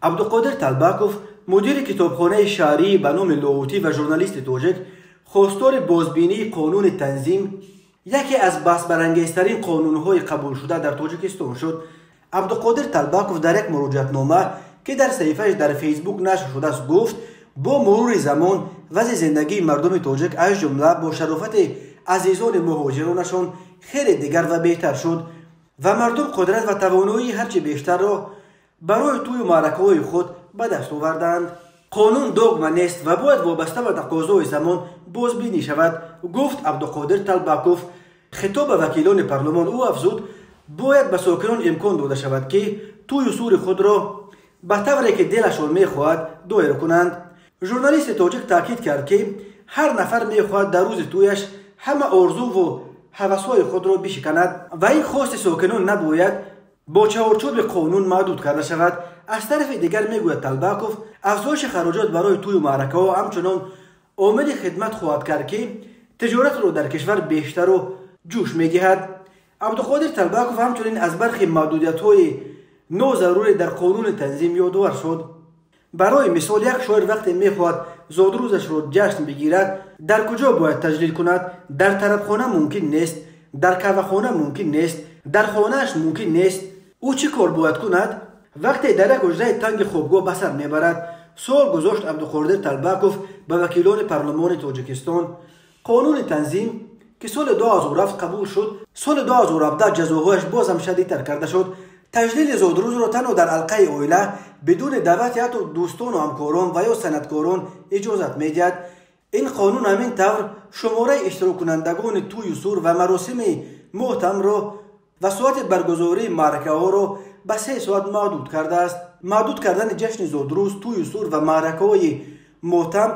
Абдуқодир Талбаков, мудири китобхонаи шаҳрӣ ба номи Лоҳутӣ ва журналисти тоҷик, хостори бозбинии қонуни танзим, яке аз баҳсбарангезтарин қонунҳои қабулшуда дар Тоҷикистон шуд. Абдуқодир Талбаков дар як муроҷиатнома, ки дар саҳифааш дар Фейсбук нашр шудааст, гуфт: бо мурури замон вазъи зиндагии мардуми тоҷик, аз ҷумла бо шарофати азизони муҳоҷиронашон, хеле дигар ва беҳтар шуд ва мардум қудрат ва тавоноии ҳарчи бештарро барои тӯю маъракаҳои худ ба даст оварданд. Қонун догма нест ва бояд вобаста ба тақозои замон бозбинӣ шавад, гуфт Абдуқодир Талбаков. Хитоб ба вакилони парлумон ӯ афзуд: бояд ба сокинон имкон дода шавад, ки тӯю сури худро ба тавре ки дилашон мехоҳад доир кунанд. Журналисти тоҷик таъкид кард, ки ҳар нафар мехоҳад дар рӯзи тӯяш ҳама орзуву ҳавасҳои худро бишиканад ва ин хости сокинон набояд бо чаҳорчӯби қонун маҳдуд карда шавад. Аз тарафи дигар, мегӯяд Талбаков, афзоиши хароҷот барои тӯю маъракаҳо ҳамчунон омили хидмат хоҳад кард, ки тиҷоратро дар кишвар бештару ҷӯш медиҳад. Абдуқодир Талбаков ҳамчунин аз бархи маҳдудиятҳои нозарурӣ дар қонуни танзим ёдовар шуд. Барои мисол, як шоир вақте мехоҳад зодрӯзашро ҷашн бигирад, дар куҷо бояд таҷлил кунад? Дар тарабхона мумкин нест, дар қаҳвахона мумкин нест, дар хонааш мумкин нест. Ӯ чӣ кор бояд кунад, вақте дар як ҳуҷраи танги хобгоҳ ба сар мебарад? Суол гузошт Абдуқодир Талбаков ба вакилони парлумони Тоҷикистон. Қонуни танзим, ки соли 2007 қабул шуд, соли 2017 ҷазоҳояш бозам шадидтар карда шуд. Таҷлили зодрӯзро танҳо дар ҳалқаи оила, бидуни даъвати ҳатто дӯстону ҳамкорон ва ё санъаткорон иҷозат медиҳад. Ин қонун ҳамин тавр шумораи иштироккунандагони тӯю сур ва маросими мотамро ва соати баргузории маъракаҳоро ба 3 соат маҳдуд кардааст. Маҳдуд кардани ҷашни зодрӯз, тӯю сур ва маъракаҳои мотам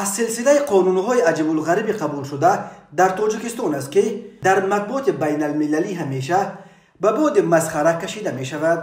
аз силсилаи қонунҳои аҷибулғариби қабулшуда дар Тоҷикистон аст, ки дар матбуоти байналмилалӣ ҳамеша ба боди масхара кашида мешавад.